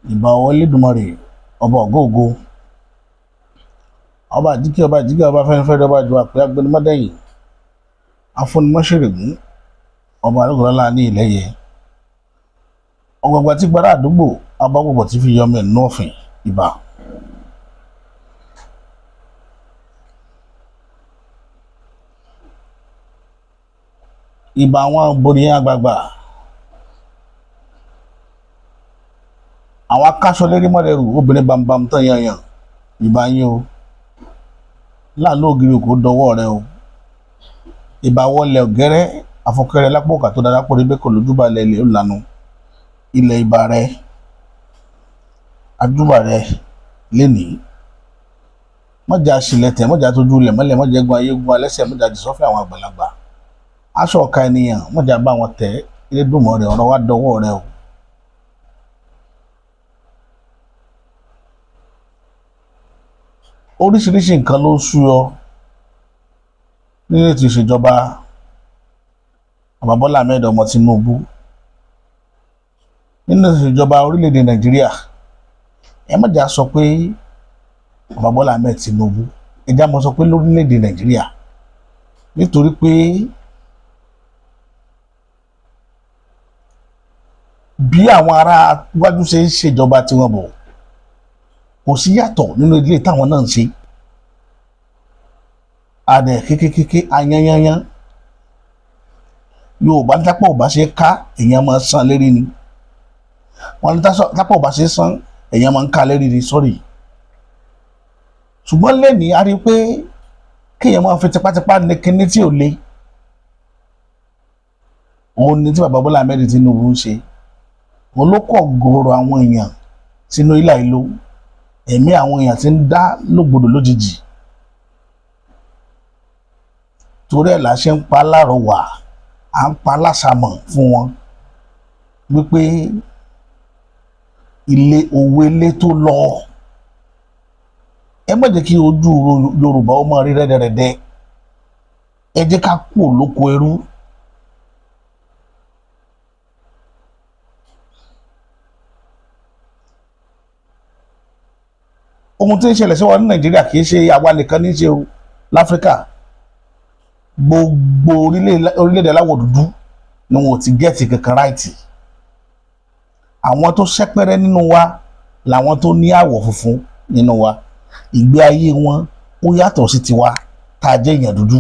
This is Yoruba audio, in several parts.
Ìbà ọwọ́ Elédùmarè, ọba ògo ògo, ọba àjíkẹ́, ọba àjíkẹ́, ọba fẹ́nifẹ́re, ọba àjọ àpè agbẹnumọ́dẹ́yìn, afúnimọ́ṣẹ̀rẹ̀gún, ọba arógùnlọ́lá ní ìlẹ́yẹ, ọgbàgbà tí gbára àdúgbò abágbọ̀bọ̀ tí fi yọmọ ẹ̀ nínú ọ̀fìn. Ìbà. Ìbà àwọn obìnrin àgbààgbà, àwọn akáṣọlérí mọ́lẹ́rù, obìnrin bambam tán yanyan. Ìbà yín o, láàlú ògiri òkú dọwọ́ rẹ o. Ìbà wọlé ọ̀gẹ́rẹ́ afọkẹrẹ lápò òkà tó dára pọ̀ níbẹ̀ kò lójúbalẹ̀ ilẹ̀ ó lanu ilẹ̀. Ìbà rẹ, ajúbà rẹ lénìí. Mọ́jà sílẹ̀ tẹ̀, mọ́jà tójú ilẹ̀ mọ́lẹ̀, mọ́jà egun ayé gun alẹ́sẹ̀, mọ́jà jìsọ́fẹ́ àwọn àgbàlagbà, aṣọ ọ̀ka ènìyàn, mọ́jà bá wọn tẹ̀. Elédùmarè, ọ̀rọ̀ wa dọwọ́ rẹ o. Oríṣiríṣi nǹkan ló ń súyọ nínú ètò ìṣèjọba bàbá Bọ́lá Ahmed ọmọ Tinubu, nínú ètò ìṣèjọba orílẹ̀-èdè Nàìjíríà. Ẹ má jà sọ pé bàbá Bọ́lá Ahmed Tinubu, ẹ já mọ́ sọ pé lórílẹ̀-èdè Nàìjíríà, nítorí pé bí àwọn ará wájú ṣe ń ṣèjọba tiwọn bọ̀, kò sí yàtọ̀ nínú ilé táwọn náà ń ṣe. Adẹ kékékéké ayanyanyan. Yorùbá ní tápọ̀ ò bá ṣe ká, èèyàn máa san lérí ni. Wọ́n ní tápọ̀ ò bá ṣe san, èèyàn máa ń ká lérí ni. Sọ́rí, ṣùgbọ́n lẹ́nìí, a rí i pé kéèyàn máa fi tipátipá ní kinní tí ò le, òun ni tí bàbá Bọ́lá Ahmed Tinubu ń ṣe. Òun ló kọ̀ gọ̀ọ̀rọ̀ àwọn èèyàn sínú ìlà ìlú, ẹ̀mí àwọn èèyàn ti ń dá lógbòdò lójijì. Torí ẹ̀ la ṣe ń pa lárọ̀wà, à ń pa lásàmọ̀ fún wọn wípé ilé owó ilé tó lọ, ẹ má jẹ́ kí ojú Yorùbá ó máa rí rẹ́dẹ̀rẹ́dẹ́. Ẹ jẹ́ ká kú lóko ẹrú. Ohun tí ń ṣẹlẹ̀ sí wa ní Nàìjíríà, kì í ṣe àwa nìkan ní í ṣe o. Láfíríkà, gbogbo orílẹ̀-èdè aláwọ̀ dúdú ni wọn ò ti get kankan right. Àwọn tó ṣẹ́pẹ́rẹ́ nínú wa làwọn tó ní àwọ̀ funfun nínú wa. Ìgbé ayé wọn ó yàtọ̀ sí tiwa tá a jẹ́ èèyàn dúdú.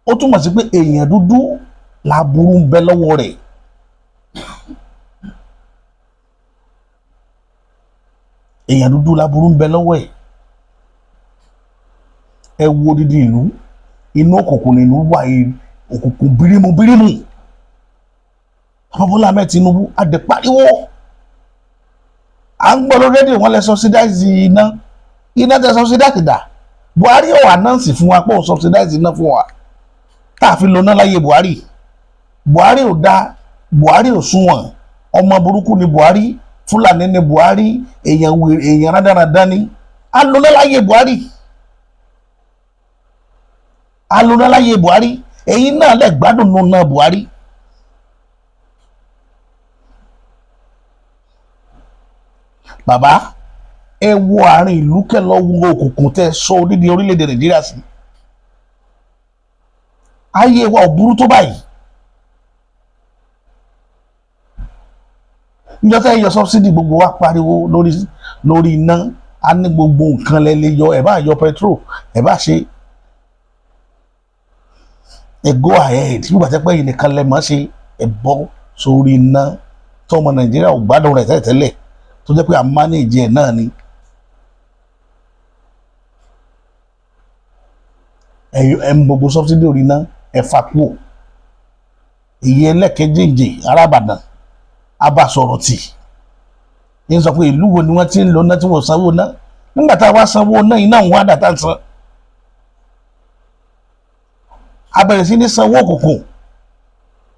Ó túmọ̀ sí pé èèyàn dúdú làbúrú ń bẹ lọ́wọ́ rẹ̀. Èèyàn dúdú làbúrú ń bẹ lọ́wọ́ ẹ̀. Ẹ wo odidi ìlú, inú òkùnkùn ní ìlú wà yìí, òkùnkùn bírímù bírímù. Bàbá Bọ́lá Ahmed Tinubu adẹ pariwo, à ń gbọ́ lórí rédíò, wọ́n lè subsidize iná. Iná tẹ subsidize dà? Buhari ò announce fún wa pé òun subsidize iná fún wa tá a fi lo iná láyé Buhari. Buhari ò dá, Buhari ò sunwọ̀n, ọmọ burúkú ni Buhari, Fúlàní ni Buhari, èèyàn wèrè, èèyàn rádaràdá ni. A lo iná láyé Buhari, a lo iná láyé Buhari. Èyí náà lè gbádùn nù náà Buhari. Bàbá, ẹ wo àárín ìlú, kẹ́ lọ wo òkùnkùn tẹ́ sọ odidi orílẹ̀-èdè Nàìjíríà sí. Ayé wa ò burú tó báyìí. Níjọ́ tẹ́ yọ subsidy, gbogbo wa pariwo lórí iná. A ní gbogbo nǹkan lẹ lè yọ, ẹ bá yọ petrol, ẹ bá ṣe, ẹ go ahead. Nígbà tẹ́ pẹ́ yìí nìkan lẹ mọ̀ ṣe, ẹ bọ́ sórí iná tọmọ Nàìjíríà ò gbádùn rẹ̀ tẹ́lẹ̀tẹ́lẹ̀, tó jẹ́ pé à ń manage ẹ̀ náà ni. Ẹ mú gbogbo subsidy orí iná, ẹ fà kúò. Èyí ẹlẹ́kẹ̀jẹ̀jẹ̀ arábàdàn abasọ̀rọ̀ tì ní sọ pé ìlú wo ni wọ́n ti ń lo ná tí wọ́n sanwó ná? Nígbà tá a wá sanwó ná, iná òun wá dà tá a san, a bẹ̀rẹ̀ sí ní sanwó òkùnkùn.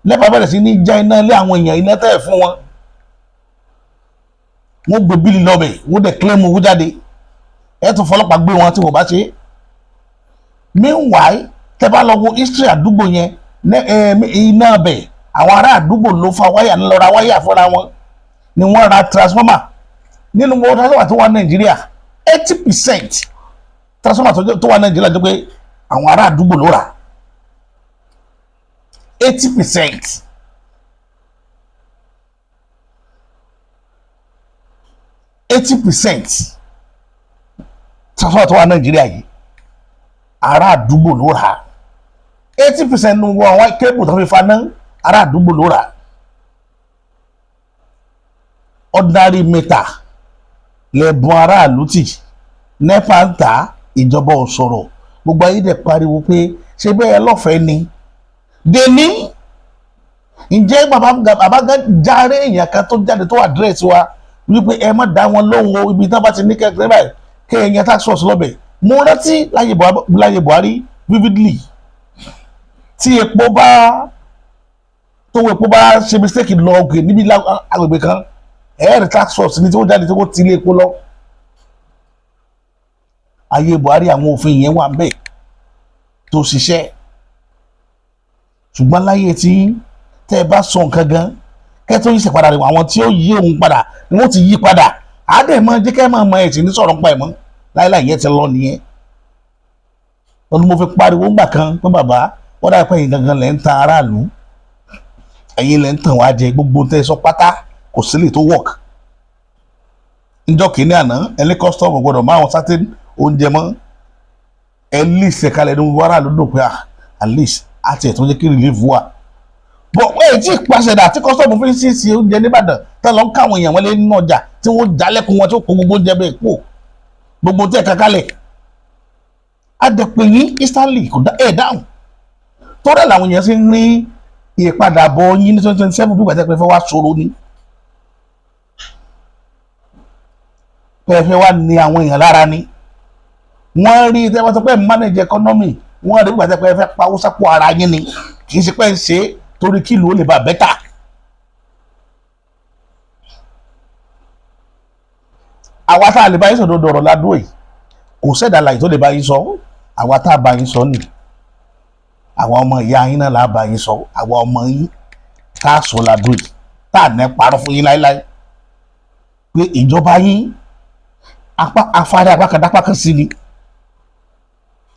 Lẹ́pàá bẹ̀rẹ̀ sí ní já iná ilé àwọn èèyàn, iná tẹ́ ẹ̀ fún wọn, wọ́n gbé bill lọ́bẹ̀, wọ́n dẹ̀ claim owó jáde. Ẹ̀ tún fọlọ́pàá gbé wọn tí wọ́n bá ṣe é. Meanwhile, tẹ́ bá lọ wo history àdúgbò yẹn, iná bẹ̀, àwọn ará àdúgbò ló fa wáyà ńlọra wáyà fúnra wọn. ni wọ́n ra transformer nínú gbogbo transformer tó wà Nàìjíríà. 80% transformer tó wà Nàìjíríà jẹ́ pé àwọn ará àdúgbò ló rà. 80%. 80% transformer tó wà Nàìjíríà yìí, ará àdúgbò ló rà. 80% nu àwọn cable tó fi faná, ará àdúgbò ló rà. Ordinary meter lẹ́bùn aráàlú tì. NEPA ń tà, ìjọba ò sọ̀rọ̀. Gbogbo ayé dẹ̀ pariwo pé ṣé bẹ́ẹ̀ lọ́fẹ̀ẹ́ ni dèní. Ǹjẹ́ bàbá járe èèyàn kan tó jáde tó address wa wípé ẹ má dá wọn lóhùn o, ibi tí wọ́n bá ti ní kẹ́kẹ́ báyìí, kẹ́ ẹ yẹn task force lọ́bẹ̀? Mo rántí láyé Buhari vividly, tí epo bá tó epo bá ṣe mistake lọ òkè níbi agbègbè kan, ẹ̀ẹ́rì task force ní tí wọ́n jáde tí wọ́n ti ilé epo lọ. Ayé Buhari, àwọn òfin yẹn wà ń bẹ̀ tó ṣiṣẹ́. Ṣùgbọ́n láyé tí tẹ́ ẹ bá sọ nǹkan gan, kẹ́ tó yí ṣe padà rẹ̀, àwọn tí ó yí òun padà ni wọ́n ti yí padà. Àádẹ́ mọ́ jẹ́ kẹ́ máa mọ ẹ̀sìn ní sọ̀rọ̀ nípa ẹ̀ mọ́ láíláí. Yẹn ti lọ nìyẹn. Lọ́dún mo fi pariwo ńgbà kan pé bàbá, wọ́n dà pé ẹ̀yin gangan lẹ́ ń tan aráàlú, ẹ̀yin lẹ́ ń tàn wá jẹ. Gbogbo tẹ́ ẹ sọ pátá, kò sí lè tó work. Njọ́ kìíní àná, ẹni custom gbọ́dọ̀ máa wọn certain oúnjẹ mọ́. Ẹ list ẹ̀ kalẹ̀ ní gbogbo aráàlú dùn pé, ah, at least àti ẹ̀ tó jẹ́ kí relief wà bọ̀. Ẹ̀ tí ìpàṣẹ dà tí custom fi ń sí oúnjẹ nìbàdàn tá lọ ń káwọn èèyàn wọlé nínú ọjà, tí wọ́n jálẹ̀kùn wọn, tí wọ́n kó gbogbo oúnjẹ bẹ́ẹ̀ kú, gbogbo tẹ̀ kakalẹ̀. Adẹ̀pẹ̀ yín instantly, kò dá ẹ̀ dáhùn. Tó rẹ̀ làwọn èèyàn sì ń rí ìpadàbọ̀ yín ní 2027 bí gbàtẹ́ pé fẹ́ wá sọ̀rọ̀ ni, pé fẹ́ wá ní àwọn èèyàn lára ni. Wọ́n rí tẹ́ wọ́n sọ pé manage economy, wọ́n rí gbàtẹ́ pé fẹ́ pawó sápò ara yín ni, kì í ṣe pé ń ṣe é torí kí ìlú ó lè bá better. Àwa tá a lè bá yín sọ̀rọ̀ dọ̀rọ̀ ládùú yìí, kò sẹ́dá láì tó lè bá yín sọ. Àwa tá a bá yín sọ nì, àwa ọmọ ìyá yín náà là á bá yín sọ. Àwa ọmọ yín tá a sọ ládùú yìí, tá a ní parọ́ fún yín láéláé pé ìjọba yín apá afárá apá kan dápá kan sí ni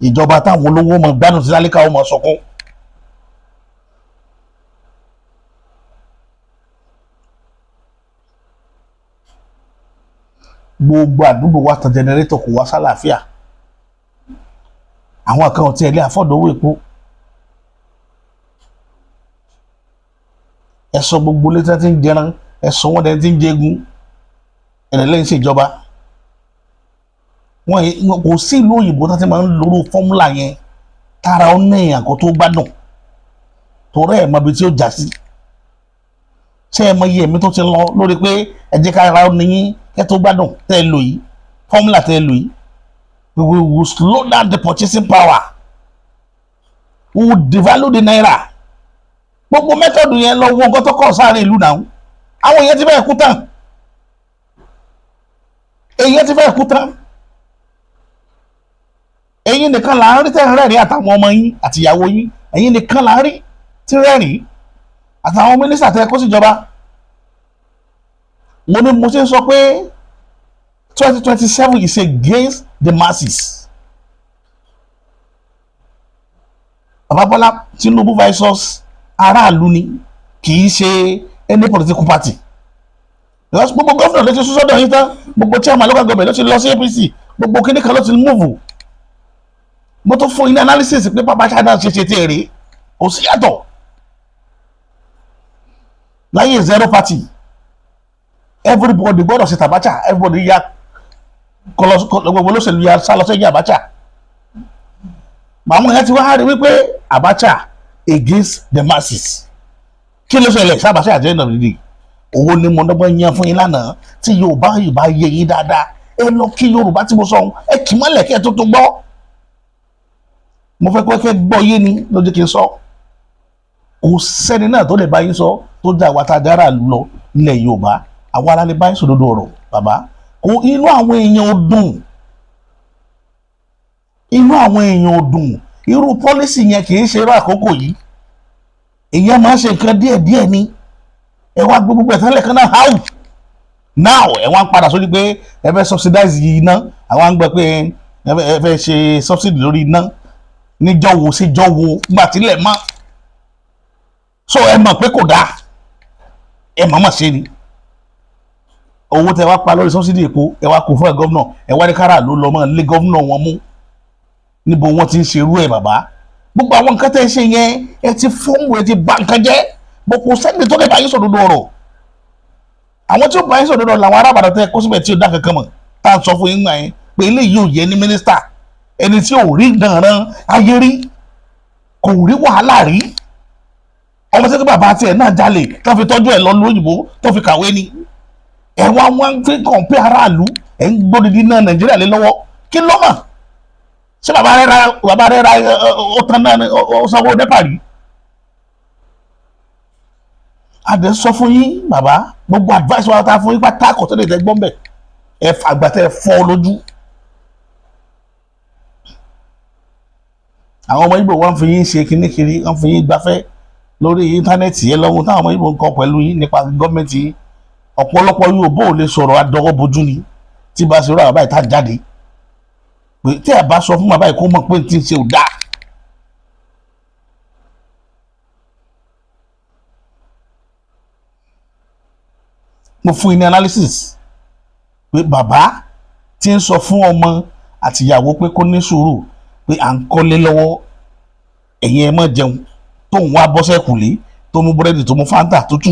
ìjọba táwọn olówó mọ gbádùn, tí tálíkà ó mọ sọkún. Gbogbo àdúgbò wa tan generator, kò wá sálàáfíà. Àwọn kan ò tiẹ̀ lé àfọ̀dọ̀wọ́ epo. Ẹ̀sọ́ gbogbo létí tí ń jẹran, ẹ̀sọ́ wọn dẹni tí ń jẹgun ẹ̀rẹ̀ lẹ́yìn ìṣèjọba wọn. Kò sí ìlú òyìnbó tó ti máa ń lorú fọ́múlà yẹn tára ó ní èèyàn kó tó gbádùn, torí ẹ̀ mọ ibi tí ó já sí. Ṣé ẹ mọ iye ẹ̀mí tó ti lọ lórí pé ẹ jẹ́ ká ara ó ní yín kẹ́ tó gbádùn tẹ́ ẹ lò yìí, fọ́múlà tẹ́ ẹ lò yìí? We will slow down the purchasing power, we will devalue the naira. Gbogbo method yẹn lọ wo nǹkan tó kọ̀ sáàrin ìlú náà. Àwọn èèyàn ti fẹ́ kú tán, èèyàn ti fẹ́ kú tán. Ẹ̀yin nìkan là ń rí tẹ́ ń rẹ́rìn, àtàwọn ọmọ yín àti ìyàwó yín. Ẹ̀yin nìkan là ń rí tí rẹ́rìn, àtàwọn mínísítà tẹ́ kó síjọba. Mo ní mo ṣe ń sọ pé 2027 is against the masses. Bàbá Bọ́lá Tinubu versus aráàlú ni, kì í ṣe any political party, because gbogbo gómìnà ló ti sún sọ́dọ̀ yín tán, gbogbo chairman local government ló ti lọ sí APC, gbogbo kíní kan ló ti move. Mo tún fún yín ní analysis pé bàbá ṣáná ṣe ṣe tí èrè kò sí yàtọ̀ láyé zero party. Everybody gbọ́dọ̀ ṣe tàbáchà, everybody ya gbogbo olóṣèlú ya sá lọ sẹ́yìn Abacha. Àwọn èèyàn ti wá rí wípé Abacha against the masses. Kí ló ṣẹlẹ̀ sábàṣà àti ẹ̀nà dídì owó ni mo dọ́gbọ́n yan fún yín lánàá tí Yorùbá Yorùbá yé yín dáadáa. Ẹ lọ kí Yorùbá tí mo sọ ohun ẹ kì í mọ́lẹ̀ kí ẹ tó tó gbọ́. Mo fẹ́ kẹ́ gbọ́ yé ni ló jẹ́ kí n sọ. Kò sẹ́ni náà tó lè bá yín sọ tó jẹ́ àwa tá a dára lọ nílẹ̀ Yorùbá. Àwa la lè bá yín sòdodo ọ̀rọ̀. Bàbá, kò inú àwọn èèyàn ò dùn, inú àwọn èèyàn ò dùn. Irú policy yẹn kì í ṣe irú àkókò yìí. Èèyàn máa ń ṣe nǹkan díẹ̀díẹ̀ ni. Ẹ wá gbé gbogbo ẹ̀tàn lẹ́ẹ̀kan náà. How Now ẹ wá ń padà sórí pé ẹ fẹ́ subsidize iná. Àwọn á ń gbọ́ pé ẹ fẹ́ ṣe subsidy lórí iná níjọ́ wo síjọ́ wo gbà tílẹ̀ mọ́? So ẹ mọ̀ pé kò dáa, ẹ mọ̀ mọ̀ ṣe ni. Owó tẹ wá pa lórí subsidy epo, ẹ wá kó fún ẹ governor, ẹ wá ní kára ló lọ mọ́ lé governor wọn mú. Níbo wọ́n ti ń ṣerú ẹ̀, bàbá? Gbogbo àwọn nǹkan tẹ́ ẹ ṣe yẹn, ẹ ti fọ́ọ̀mù, ẹ ti bà nǹkan jẹ́. Bó kò sẹ́ni tó lè bá yín sọ̀dodo ọ̀rọ̀. Àwọn tí ó bá yín sọ̀dodo ọ̀rọ̀ làwọn arábàdàn tẹ́ kó síbẹ̀ tí ò dá kankan mọ̀, tá à ń sọ fún yín gbà yẹn pé eléyìí ò yẹ ní mínísítà. Ẹni tí ò rí danran ayé rí, kò rí wàhálà rí, ọmọ tí bàbá tiẹ̀ náà jalè tó fi tọ́jú ẹ̀ lọ lóyìnbó tó fi kàwé ni. Ẹ wá wọn fi kọ̀ǹpé aráàlú, ẹ̀ ń gbódìdí náà Nàìjíríà lé lọ́wọ́. Kí ló mọ̀? Ṣé bàbá rẹ ra ó tán náà ó sanwó NEPA rí? Adẹ sọ fún yín, bàbá, gbogbo advice wa ta fún yín pátá, kò tó lè tẹ gbọ́n bẹ̀. Ẹ fàgbà tẹ fọ́ lójú. Àwọn ọmọ Ìgbò wọn fi yín ṣe kíní kiri, wọn fi yín gbafẹ́ lórí íńtánẹ́ẹ̀tì yẹn lọ́wọ́ táwọn ọmọ Ìgbò ń kọ pẹ̀lú yín nípa gọ́ọ̀mẹ̀ntì yín. Ọ̀pọ̀lọpọ̀ yóò bó lè sọ̀rọ̀ adọ́wọ́ bojú ni tí bá ṣe rú àwọn báyìí tá jáde pé tí ẹ bá sọ fún bàbá yìí kó mọ̀ pé tí ń ṣe ò dáa. Mo fún yín ní analysis pé bàbá tí ń sọ fún ọmọ àtìyàwó pé kó ní sùúrù, pé à ń kọ́lé lọ́wọ́, ẹ̀yin ẹ má jẹun, tóun wá bọ́ sẹ́kùlé, tó mú búrẹ́dì, tó mú fáńtà tútù,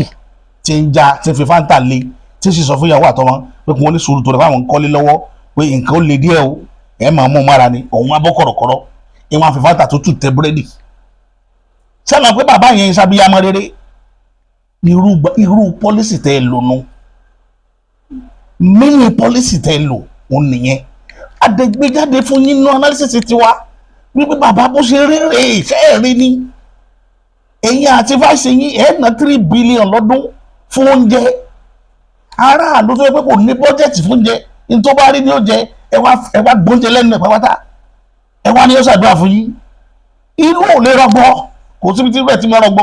tí ń já, tí ń fi fáńtà lé, tí ń sì sọ fún ìyàwó àtọmọ pé kí wọ́n ní sùúrù tó rẹ̀ fáwọn ń kọ́lé lọ́wọ́, pé nǹkan ó le díẹ̀ o, ẹ̀ máa mú mára ni. Òun wá bọ́ kọ̀rọ̀kọ̀rọ̀, ìwọ̀n àfi fáńtà tútù tẹ búrẹ́dì. Sẹ́nu pé bàbá yẹn ń sábíyámọ́ rere? Irú policy tẹ́ ẹ lò nu, mini policy tẹ́ ẹ lò òun nìyẹn. Adẹgbẹjáde fún yín nínú analysis tiwa wípé bàbá bó ṣe rí rèé, ṣe é rí ni ẹ̀yin àti vice yín ẹ̀ ná 3 billion lọ́dún fún oúnjẹ aráàlú tó yẹ pé kò ní bọ́jẹ̀tì fún oúnjẹ ní tó bá rí ní oúnjẹ. Ẹ wá gbóúnjẹ lẹ́nu ẹ̀ pátápátá, ẹ wá ní ó ṣàdúrà fún yín. Inú ò lè rọgbọ, kò síbi tí bẹ́ẹ̀ ti máa rọgbọ.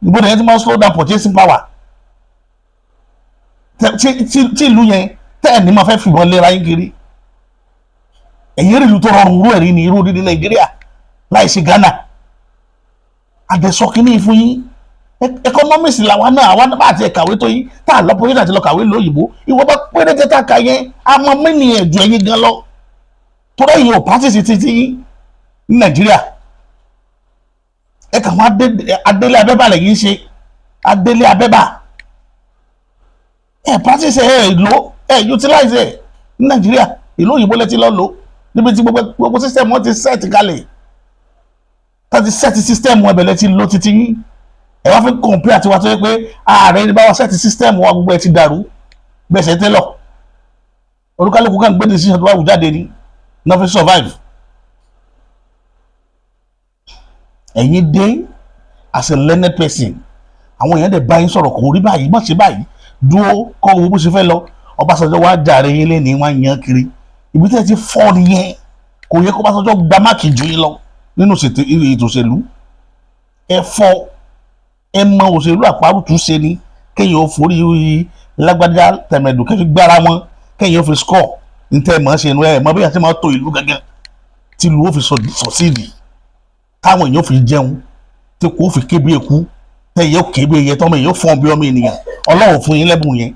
Ìbò yẹn ti máa slow down purchasing power tí ìlú yẹn tẹ́ ẹ̀ ní máa fẹ́ fìbọn léra yín kiri. Ẹ̀yìn rí ìlú tó rọrùn irú ẹ̀rí ní irú dídí Nàìjíríà láì ṣe Ghana. Àdẹ̀sọ kínní fún yín. Economics làwa náà, àwa náà bá àti ẹ̀kàwé tó yín, tá a lọ pọ̀ yín àti lọ kàwé lóyìnbó, ìwọ bá péréte tá a kà yẹn, a mọ mí ẹ̀jọ̀ ẹ̀yìn gan lọ torí ẹ̀yin ò practice títí yín ní Nàìjíríà. Ẹ kà wọ́n adélé abẹ́bà lẹ́yìn ṣe adélé abẹ́bà. Ẹ practice ẹ lò, ẹ utilize ẹ ní Nàìjíríà. Ìlú òyìnbó lẹ ti lọ lò, níbi tí gbogbo system wọn ti set kalẹ̀, tá ti set system wọn, ẹbẹ̀ lẹ ti lò títí yín. Ẹ wá fi compare tiwa tó yẹ pé ààrẹ ní báwa set system wa, gbogbo ẹ ti dàrú bẹ́sẹ̀ tẹ́lọ̀. Olúkálùkù kan gbé decision tó wà wù jáde ní náà fi survive. Ẹ̀yin dé as a learned person, àwọn èèyàn dẹ̀ bá yín sọ̀rọ̀, kò rí báyìí, má ṣe báyìí, dúró kọ́ owó bó ṣe fẹ́ lọ. Ọbásanjọ́ wá jàre yín lé ní wọ́n yan kiri ibi tẹ́ ẹ ti fọ́ nìyẹn. Kò yẹ kó Ọbásanjọ́ gba máàkì jù yín lọ nínú ètò òṣèlú. Ẹ fọ́, ẹ mọ òṣèlú àparùtù ṣe ni kéèyàn ó forí lágbájá tẹ̀mẹ̀dù kẹ́fì gbára wọn, kéèyàn ó fi score ní tẹ́ ẹ mọ̀ ṣe nu. Ẹ mọ̀ bí wọ́n ti máa tó ìlú gangan tí ìlú ó fi sọ̀sídìí, táwọn èèyàn fi jẹun, tí kò fi ké bí eku, tẹ́yẹ ó ké bí ẹyẹ, tọ́mọ èèyàn fún ọ bí ọmọ ènìyàn. Ọlọ́run fún yín lẹ́bùn yẹn.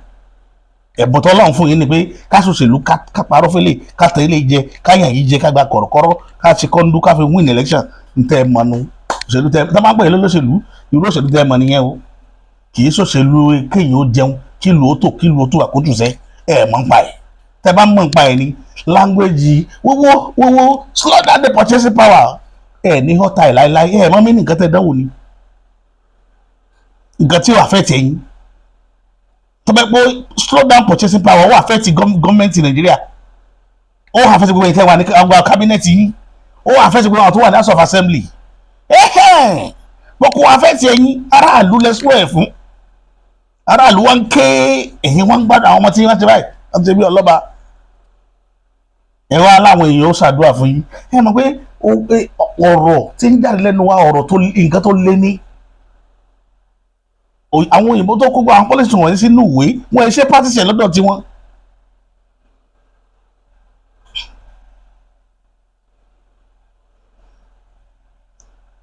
Ẹ̀bùn tó Ọlọ́run fún yín ni pé ká ṣòṣèlú, ká parọ́ fẹ́lẹ̀, ká tẹ̀ ilé jẹ, ká yàn yín jẹ, ká gba kọ̀rọ̀kọ́rọ́, ká ṣe kọ́ńdú, ká fi win election. Ń tẹ́ ẹ mọ̀nù òṣèlú tẹ́ ẹ máa ń pè é lólóṣèlú, irú òṣèlú tẹ́ ẹ mọ̀ nìyẹn o. Kì í ṣòṣèlú kéèyàn ó jẹun, kí ìlú ó tò, kí ìlú ó tó àkójùsẹ́. Ẹ mọ̀ ń pa ẹ̀. Tẹ́ bá mọ̀ ń pa ẹ̀ ni language wíwó wíwó slow down the purchasing power. Ẹ ní họ́ta ẹ̀ láéláé. Ẹ mọ̀ mí ní nǹkan tẹ́ dánwò ni nǹkan tí ó affect ẹ̀yin tó bẹ́ pé slow down purchasing power ó affect gọ́ọ̀mẹ̀ntì Nàìjíríà, ó affect gbogbo ìtẹ́ wà ní ọgbà cabinet yín, ó affect gbogbo àwọn tó wà ní House of Assembly. Bọ́ kò affect ẹ̀yin aráàlú. Lẹ́sùn ẹ̀ fún aráàlú wọn ń ké, ẹ̀yin wọn ń gbádùn. Àwọn ọmọ tí wọ́n ti báyìí, wọ́n ti bí ọlọ́ba ẹ wá láwọn èèyàn ó ṣàdúrà fún yín. Ẹ mọ̀ pé ọ̀rọ̀ tí ń jáde lẹ́nu wa, ọ̀rọ̀ tó nǹkan tó lé ní Àwọn òyìnbó tó kó gbọ́ àwọn policy wọ̀nyí sínú ìwé, wọ́n ṣe practice ẹ̀ lọ́dọ̀ tiwọn.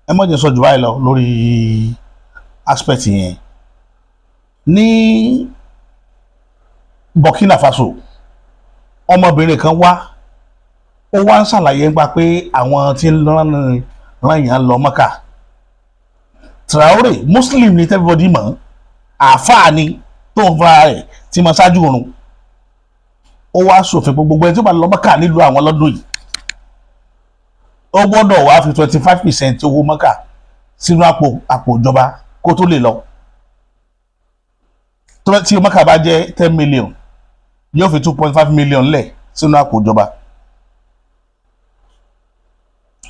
Ẹ má jẹ́ sọ jù báyìí lọ lórí aspect yẹn. Ní Burkina Faso, ọmọbìnrin kan wá, ó wá ń ṣàlàyé nípa pé àwọn tí ń rán yàn lọ Mọ́kà. Traore, Muslim ni, everybody mọ̀, àáfàá ni tó ń fara rẹ̀ tí mo ṣáájú oorun. Ó wá ṣòfin pé gbogbo ẹni tí ó bá lọ Mọ́kà nílùú àwọn lọ́dún yìí, ó gbọ́dọ̀ wá fi 25% owó Mọ́kà sínú àpò ìjọba kó tó lè lọ. Tí Mọ́kà bá jẹ́ 10 million, yóò fi 2.5 million lẹ̀ sínú àpò ìjọba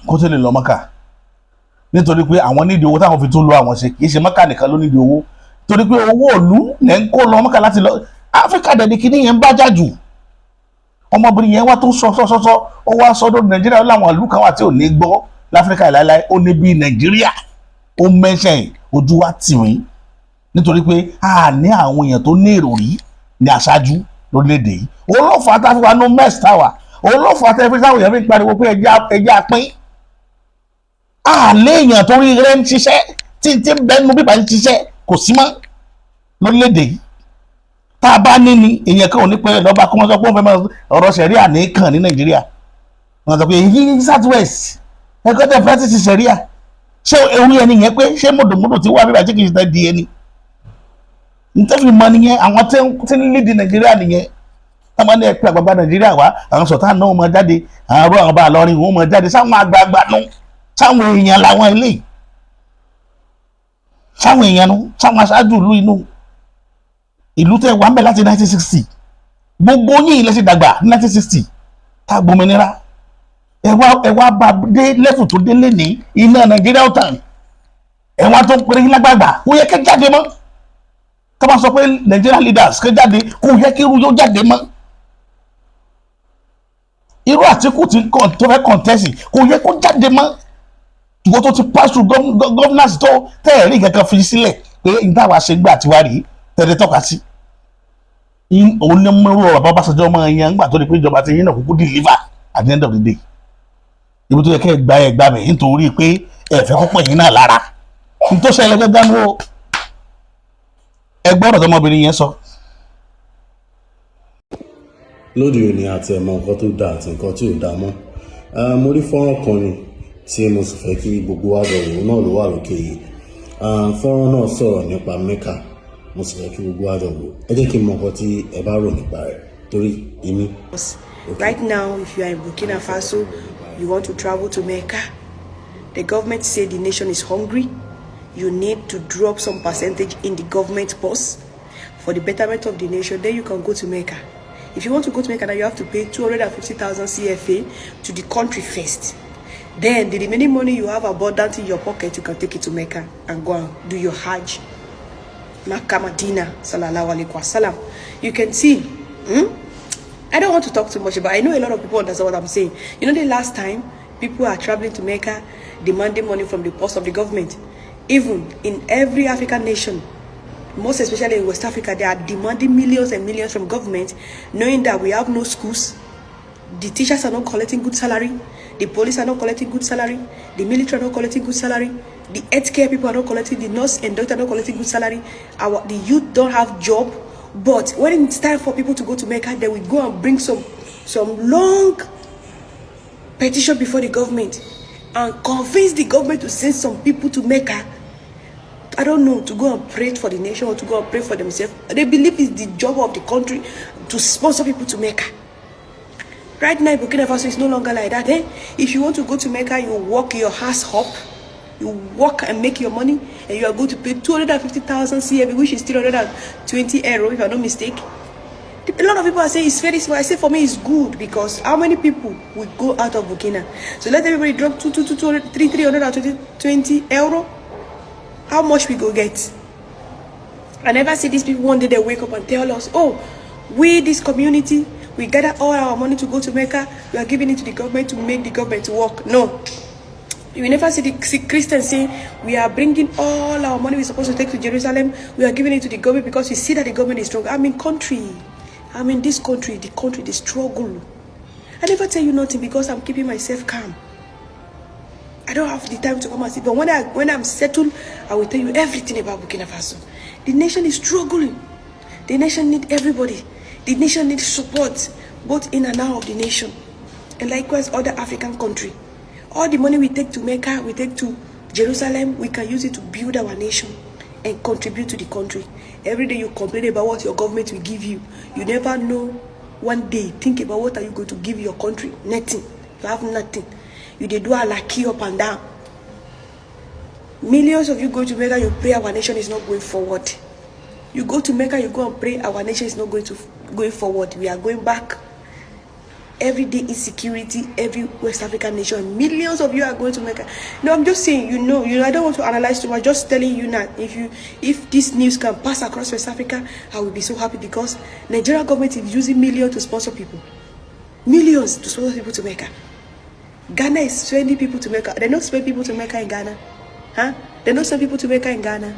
kó tó lè lọ Mọ́kà, nítorí pé àwọn nídìí owó táwọn fi tún lo àwọn ṣe. Kì í ṣe Mọ́kà nìkan ló nídìí owó, torí pé owó òlu lẹ́ ń kó lọ Mọ́kà láti lọ. Áfíríkà dẹ̀ ni kíní yẹn ń bá jà jù. Ọmọbìnrin yẹn wá tó sọ sọ sọ sọ, ó wá sọ lórí Nàìjíríà. Ó láwọn ìlú kan wà tí ò ní gbọ́ láfíríkà láéláé, ó ní bíi Nàìjíríà. Ó mẹ́sẹ̀ ojú wa tì mí, nítorí pé a ní àwọn èèyàn tó ní ìròrí ní aṣáájú lórílẹ̀‐èdè yìí. Òun ló fà á tá a fi wà nú mess táwa. Òun ló fà á tá a fi táwọn èèyàn fi ń pariwo pé ẹjẹ́ apín. A léèyàn tó rí rẹ́ ń ṣiṣẹ́ tí ń bẹ́nu bíbá ń ṣiṣẹ́, kò sí mọ́ lórílẹ̀‐èdè yìí. Tá a bá ní ni èèyàn kan ò ní pẹ́ lọ́ba kó wọ́n sọ pé wọ́n fẹ́ máa ọ̀rọ̀ sẹ̀ríà ní kàn ní Nàìjíríà. Wọ́n sọ pé èyí South West ẹ̀kọ́ tẹ̀ practice sẹ̀ríà. Ṣé orí ẹni yẹn pé ṣé mọ̀dòmọ́dò tí wà bíbá tí kì í ṣe di ẹni ntẹ́fì mọ nìyẹn? Àwọn tí ń lead Nàìjíríà nìyẹn. Táwọn ní ẹ̀pẹ́ àgbàgbà Nàìjíríà wá, àwọn sọ̀tà náà máa jáde, àwọn arú àwọn bá lọrin wọn máa jáde sáwọn àgbààgbà nù, sáwọn èèyàn làwọn eléyìí, sáwọn èèyàn nù, sáwọn aṣáájú ìlú inú ìlú tẹ wà ń bẹ láti 1960. Gbogbo yín ilẹ̀ ti dàgbà ní 1960 tá a gbòmìnira. Ẹ wá bá dé level tó délé ní iná Nàìjíríà ó tàn. Ẹ wá tó ń pèrè yín lágbàgbà, kò yẹ kẹ́ jáde mọ́. Tó bá sọ pé Nigeria leaders kẹ́ jáde, kò yẹ kí irú yóò jáde mọ́. Irú Àtíkù tí tó fẹ́ contest, kò yẹ kó jáde mọ́. Ìwọ tó ti pass through governance, tó tẹ́ẹ̀rí kankan fi sílẹ̀ pé n táwa ṣe gbà tiwa rèé tẹ̀lé tọ́ka sí, òun ní mú bàbá Ọbásanjọ́ máa yan ńgbà tó di pé ìjọba ti yín náà kúkú deliver at the end of the day. Ibi tó yẹ kẹ́ ẹ gba, ẹ gbà mí, nítorí pé ẹ fẹ́ kó pọ̀ yín náà lára n tó ṣẹlẹ̀ gẹ́gẹ́ ní o. Ẹ gbọ́dọ̀ tọmọbìnrin yẹn sọ. Lóde òní, àti ẹ̀mọ nǹkan tó dáa àti nǹkan tí ò dáa mọ́. Ah, mo rí fọ́nrán kan ni tí mo sì fẹ́ kí gbogbo wa jọ wò náà ló wà lókè yìí. Ah, fọ́nrán náà sọ̀rọ̀ nípa Mecca. Mo sì fẹ́ kí gbogbo wa jọ wò. Ẹ jẹ́ kí n mọ nǹkan tí ẹ bá rò nípa rẹ̀, torí èmi. Right now, if you are in Burkina Faso, you want to travel to Mecca, the government say the nation is hungry. You need to drop some percentage in the government purse for the betterment of the nation. Then you can go to Mecca. If you want to go to Mecca, now you have to pay 250,000 CFA to the country first. Then the remaining money you have abundant in your pocket, you can take it to Mecca and go and do your Hajj. Makkah, Medina, sallallahu alaihi wasallam. You can see, I don't want to talk too much, but I know a lot of people understand what I'm saying. You know, the last time people are traveling to Mecca, demanding money from the purse of the government. Even in every African nation, most especially in West Africa, they are demanding millions and millions from government, knowing that we have no schools, the teachers are not collecting good salary, the police are not collecting good salary, the military are not collecting good salary, the healthcare people are not collecting, the nurse and doctor are not collecting good salary. Our the youth don't have job. But when it's time for people to go to Mecca, they will go and bring some long petition before the government and convince the government to send some people to Mecca. I don't know, to go and pray for the nation or to go and pray for themselves. They believe it's the job of the country to sponsor people to Mecca. Right now, Burkina Faso is no longer like that. Eh? If you want to go to Mecca, you work your ass up. You work and make your money, and you are going to pay 250,000 CFA, which is 320 euro, if I'm not mistaken. A lot of people are saying it's very small. I say for me it's good, because how many people will go out of Burkina? So let everybody drop 2, 2, 2, 2, 3, 320 20 euro. How much we go get? I never see these people one day they wake up and tell us, "Oh, we this community, we gather all our money to go to Mecca. We are giving it to the government to make the government to work." No. You will never see the see Christians saying, we are bringing all our money we're supposed to take to Jerusalem, we are giving it to the government because we see that the government is strong. I'm in country. I'm in this country, the country, the struggle. I never tell you nothing because I'm keeping myself calm. I don't have the time to come and see. But when I'm settled, I will tell you everything about Burkina Faso. The nation is struggling. The nation need everybody. The nation needs support, both in and out of the nation. And likewise other African country. All the money we take to Mecca, we take to Jerusalem, we can use it to build our nation and contribute to the country. Every day you complain about what your government will give you. You never know, one day, think about what are you going to give your country. Nothing. You have nothing. You dey do alaki up and down. Millions of you go to Mecca, you pray our nation is not going forward. You go to Mecca, you go and pray our nation is not going forward. We are going back. Every day insecurity, every West African nation. Millions of you are going to Mecca. No, I'm just saying, I don't want to analyze too much. Just telling you now, if this news can pass across West Africa, I will be so happy because Nigeria government is using millions to sponsor people. Millions to sponsor people to Mecca. Ghana is sending people to Mecca. They don't send people to Mecca in Ghana. Huh? They don't send people to Mecca in Ghana.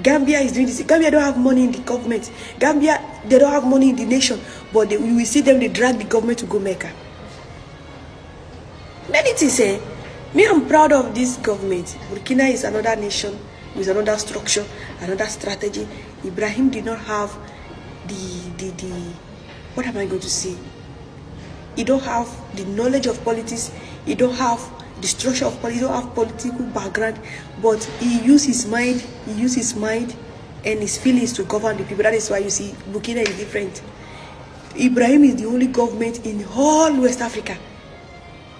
Gambia is doing this. Gambia don't have money in the government. Gambia, they don't have money in the nation. But you will see them, they drag the government to go Mecca. Many things, eh? Me, I'm proud of this government. Burkina is another nation with another structure, another strategy. Ibrahim did not have the, what am I going to say? He don't have the knowledge of politics. He don't have the structure of politics. He don't have political background. But he used his mind. He used his mind and his feelings to govern the people. That is why you see Burkina is different. Ibrahim is the only government in all West Africa,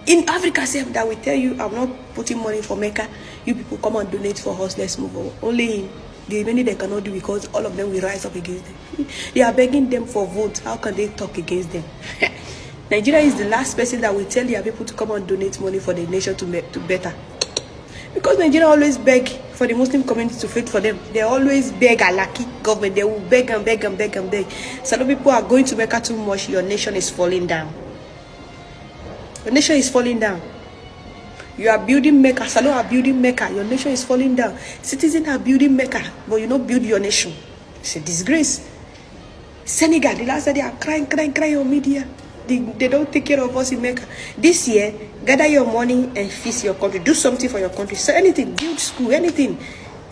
in Africa sef, that will tell you, I'm not putting money for Mecca. You people come and donate for us. Let's move on. Only him. The many they cannot do because all of them will rise up against them. They are begging them for votes. How can they talk against them? Nigeria is the last person that will tell their people to come and donate money for the nation to make to better. Because Nigeria always beg for the Muslim community to vote for them. They always beg Alaki government. They will beg and beg and beg and beg. Some people are going to Mecca too much. Your nation is falling down. Your nation is falling down. You are building Mecca. Salon are building Mecca. Your nation is falling down. Citizens are building Mecca, but you not build your nation. It's a disgrace. Senegal, the last day they are crying, crying, crying on media. They don't take care of us in Mecca. This year, gather your money and fix your country. Do something for your country. So anything, build school, anything,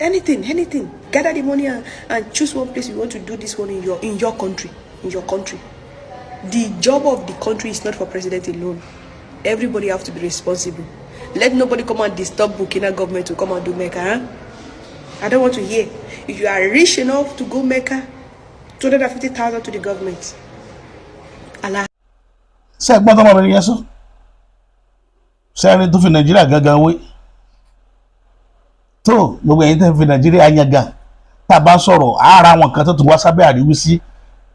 anything, anything. Gather the money and choose one place you want to do this one in your country. In your country. The job of the country is not for president alone. Everybody have to be responsible. Let nobody come and disturb Burkina government to come and do Mecca. Huh? I don't want to hear. If you are rich enough to go Mecca, 250,000 to the government. Allah. Ṣé ẹ gbọ́n tọmọbìnrin yẹn sọ? Ṣé ẹni tó fi Nàìjíríà gangan wé tó gbogbo ẹ̀yin tẹ́ ń fi Nàìjíríà yan gan, tá a bá sọ̀rọ̀ ara àwọn kan tó tún wá sábẹ́ àríwísí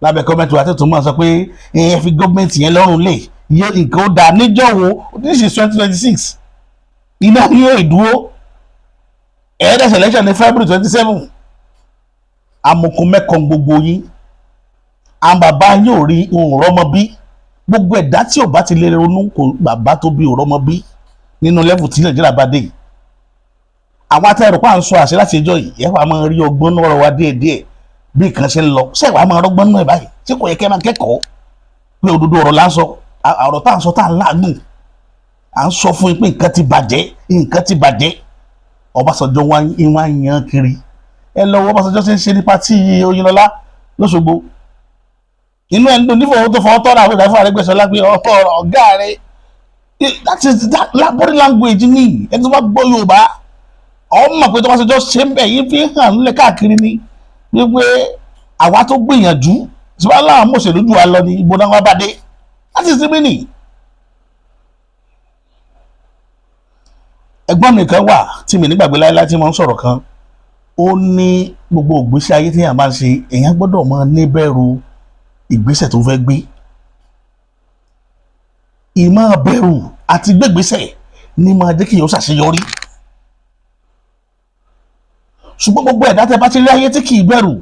lábẹ́ comment wa tó tún máa sọ pé ẹ fi gọ́ọ̀mẹ̀ntì yẹn lọ́rùn lè yẹ nǹkan ó dáa níjọ́ wo? This is 2026. Iná yóò dúró ẹ̀ẹ́dẹ̀sẹ̀ election ní February 27. Amukun mẹ́kan gbogbo yín, àwọn bàbá yín ò rí ohun rọ́mọ bí. Gbogbo ẹ̀dá tí ò bá ti lè ronú kò bàbá tó bí ò rọ́mọ bí nínú level tí Nàìjíríà bá dé yìí. Àwọn atẹ́rù pa ń sọ àṣẹ láti ẹjọ́ yìí, ẹ wàá máa rí ọgbọ́n náà wa díẹ̀díẹ̀ bí nǹkan ṣe ń lọ. Ṣé wàá máa rọ́gbọ́n náà báyìí? Ṣé kò yẹ kẹ́ máa kẹ́kọ̀ọ́ pé òdodo ọ̀rọ̀ là ń sọ? Ọ̀rọ̀ tá à ń sọ, tá à ń láàgùn, à ń sọ fún yín pé nǹkan ti bàjẹ́, nǹkan ti bàjẹ́. Ọbásanjọ́ wá ń yan kiri. Ẹ lọ wọ Ọbásanjọ́ ṣe ń ṣe ní party Oyinlọ́lá lọ́sọ̀gbọ̀. Inú ẹ̀ ń dùn nífọ̀ọ́ tó fọwọ́ tọ́ra àwọn ìdáfọ́ Arẹ́gbẹ́ṣọlá pé ọ̀rọ̀ ọ̀gá rẹ̀, that is that body language ní. Ẹni tó bá gbọ́ Yorùbá ọmọ pé tọ́básanjọ́ ṣe ń bẹ̀ yín fi hàn nílẹ̀ káàkiri ni wípé àwa tó gbìyànjú tí wọ́n láwọn mọ̀ṣẹ̀lú jù wá lọ ní ibo náà wá bá dé. That is the meaning. Ẹ̀gbọ́n mi kan wà tí mi nígbàgbé láéláé tí mo ń sọ̀rọ̀ kan. Ó ní gbogbo ìgbésí ayé tí èèyàn bá ń ṣe, èèyàn gbọ́dọ̀ máa níbẹ̀rù ìgbésẹ̀ tó fẹ́ gbé. Ìmọ̀ bẹ̀rù àti gbégbésẹ̀ ní máa jẹ́ kí èèyàn ṣàṣeyọrí. Ṣùgbọ́n gbogbo ẹ̀dá tẹ́ bá ti rí ayé tí kì í bẹ̀rù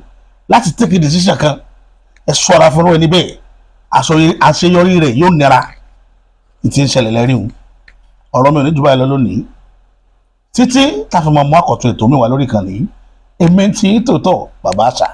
láti take a decision kan, ẹ ṣọ́ra fún ẹni bẹ́ẹ̀, àṣeyọrí rẹ̀ yóò nira. Ìtì ń ṣẹlẹ̀ lẹ́rìn o. Ọ̀rọ̀ mi ò ní jù báyìí lọ lónìí. Títí tá a fi máa mú àkọ́tún ètò mi wá lórí ìkànnì yìí, èmi ti tòótọ́, bàbá àṣà.